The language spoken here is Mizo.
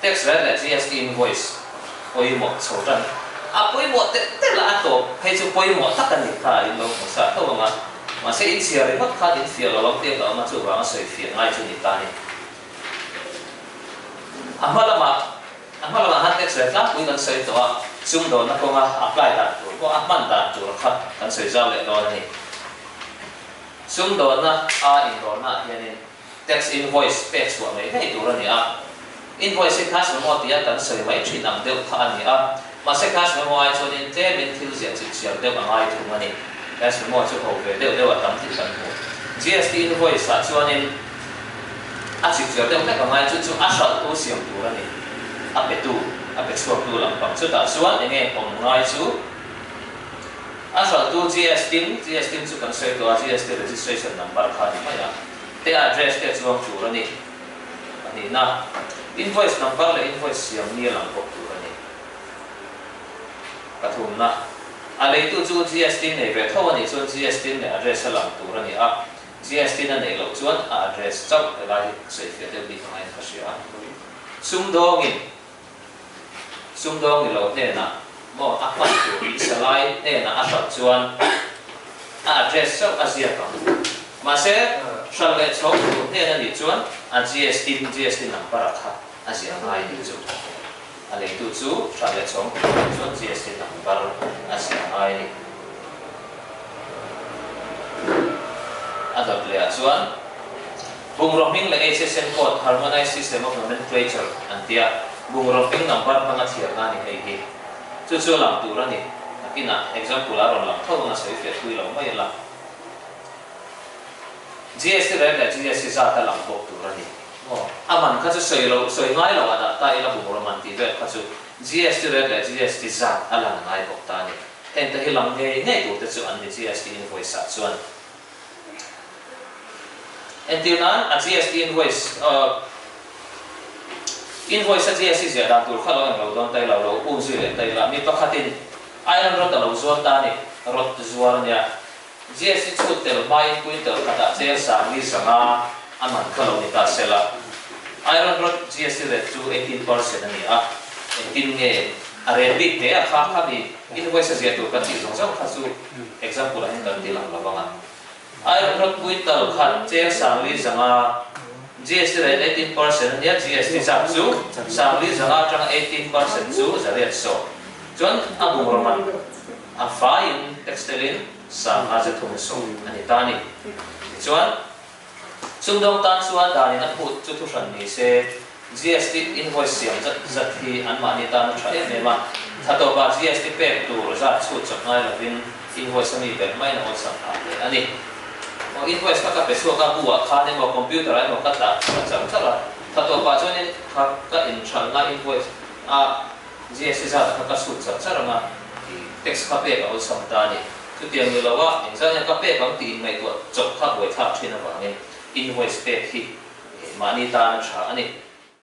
Tax rate leh GST invoice pawimawh chho tan a pawimawh telh telh a, a tawp phei chu pawimawh tak a ni kha in lo hmu sa tho ang a, mahse in chhiar ringawt khan in fiah lo ang tih a ka awm a, chuvanga sawi fiah ngai chu ni ta a ni. A hma lamah a hma lamah khan tax rate tlangpui kan sawi tawh a, sumdawnna kawnga apply dan tur pawh a hman dan tur kha kan sawi zau leh dawn a ni. Sumdawnna a indawrnaah hianin Tax invoice pek chhuah ngei ngei tur a ni a. Invoice hi cash memo tia kan sawi mai thin ang deuh kha a ni a. Mahse cash memo ai chuanin tlemin thil ziah chip chiar deuh a ngai thung a ni. Cash memo chu ho ve deuh deuh a tam tih kan hmu. GST invoice ah chuanin a chip chiar deuh hlek a ngai chu chu a hralhtu siam tur a ni. A petu, a pe chhuaktu lampang chutah chuan enge awm ngai chu a hralhtu GST, GST chu kan sawi tawh a, GST registration number kha a ni mai a. Te address te chuang tur a ni. Pahnihna, invoice number leh invoice siam ni a lang bawk tur a ni. Pathumna, a leitu chu GST nei ve tho a nih chuan GST leh address a lang tur a ni a, GST na neih loh chuan a address chauh helai hi ka sawi fiah deuh bik angain ka hria a. Sumdawngin sumdawng ni lo hnenah maw a hman tur i salai hnenah a hralh chuan a address chauh a ziak ang. Mahse, hralh leh chhawng tur hnen a nih chuan a GST GST number a kha a ziah ngai nih chu. A leitu chu hralh leh chhawng tur hnenah chuan GST number a ziah ngai a ni. A dawt leh ah chuan. Bungraw hming leh HSN code, Harmonized System of Nomenclature, an ti a, bungraw hming number hmanga chhiarna a ni hei hi. Chu chu a lang tur a ni. Nakinah example a rawn lang tho ang a sawi fiah thui lo mai ila. GST rate leh GST zat a lang bawk tur a ni. Aw, a man kha chu sawi lo, sawi ngai lo a dah ta ila bungraw man tih vel kha chu GST rate leh GST zat a lang ngai bawk ta a ni. Hengte hi lang ngei ngei tur te chu an ni GST invoice ah chuan. Entir nan a GST invoice invoice a GST ziah dan tur kha lo englo dawn ta ila lo um zui leh ta ila mi pakhatin iron rod a lo zuar ta a ni, rod zuar a nia. GST chhut tel hmain quintal khatah cheng sangli zanga a man kha lo ni ta sela. Iron rod GST rate chu 18% a ni a, engtin nge a rel bik hle a kha kha mi invoice a ziah tur kan tih zawng zawng kha chu Example ah hian kan ti lang lo vang a. Iron rod quintal khat cheng sangli zanga GST rate 18% a nia, GST chak chu sangli zanga atanga 18% chu zariat sawm. Chuan a bungraw man a faiin textile in sangha zathum sawm a ni ta a ni. Tichuan sumdawng tan chuan danin a phut chu thuhran ni se GST invoice siam zat zat hi anmahni tan a tha em em a, tha tawpah GST pek tur zat chhut chawp ngai lovin invoice a mi ber maiin a awlsam phah hle a ni. Aw invoice kha ka pe chhuak a, bu ah khan emaw computer ah emaw ka dah tha char char a, tha tawpah chuanin kha ka inthalna invoice a GST zat kha ka chhut char char ang a, tax kha pek a awlsam ta a ni. Chutiang ni lo a, engzah nge ka pek ang tih inngaihtuah chawp kha buaithlak thin avangin invoice pek hi mahni tan a tha a ni.